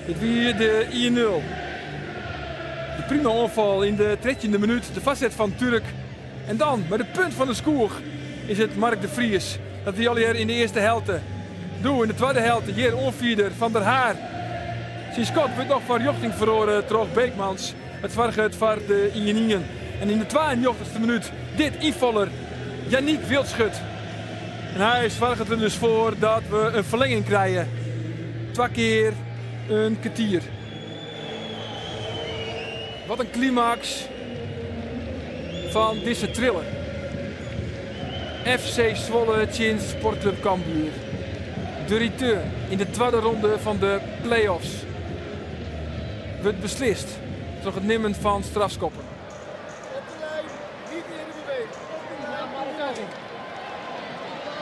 Dit wie de 1-0. De prima oanfal yn de trettjinde minút, de foarset fan Turk. En dan, mei de punt fan de skoech, is it Mark de Vries. Dat wie allegear yn de earste helte. Doe yn de twadde helte hjir oanfierder Van der Haar. Syn skot wurdt noch fan rjochting feroare troch Beekmans. It soarget foar de 1-1. En yn de 92ste minút dit ynfaller Yannick Wildschut. En hy soarget der dus foar dat we in ferlinging krije. Twa kear in kertier. Wat in klimaks fan dizze thriller. FC Zwolle tsjin Sportclub Cambuur. De return yn de twadde ronde fan de play-offs wurdt beslist troch it nimmen fan strafskoppen.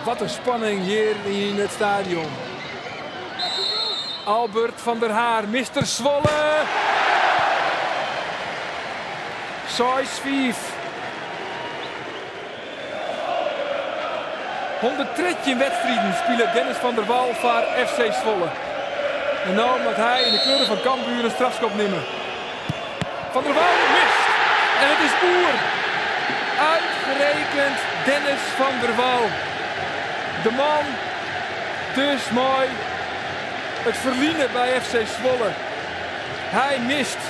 Wat in spanning hjir yn it stadion. Albert van der Haar, Mister Zwolle! 6-5. 113 wedstriden spile Dennis van der Wal foar FC Zwolle. En no moat hy yn de kleuren fan Cambuur in strafskop nimme. Van der Wal mist. En it is oer. Uitgerekend Dennis van der Wal. De man dus mei it ferline by FC Zwolle. Hy mist.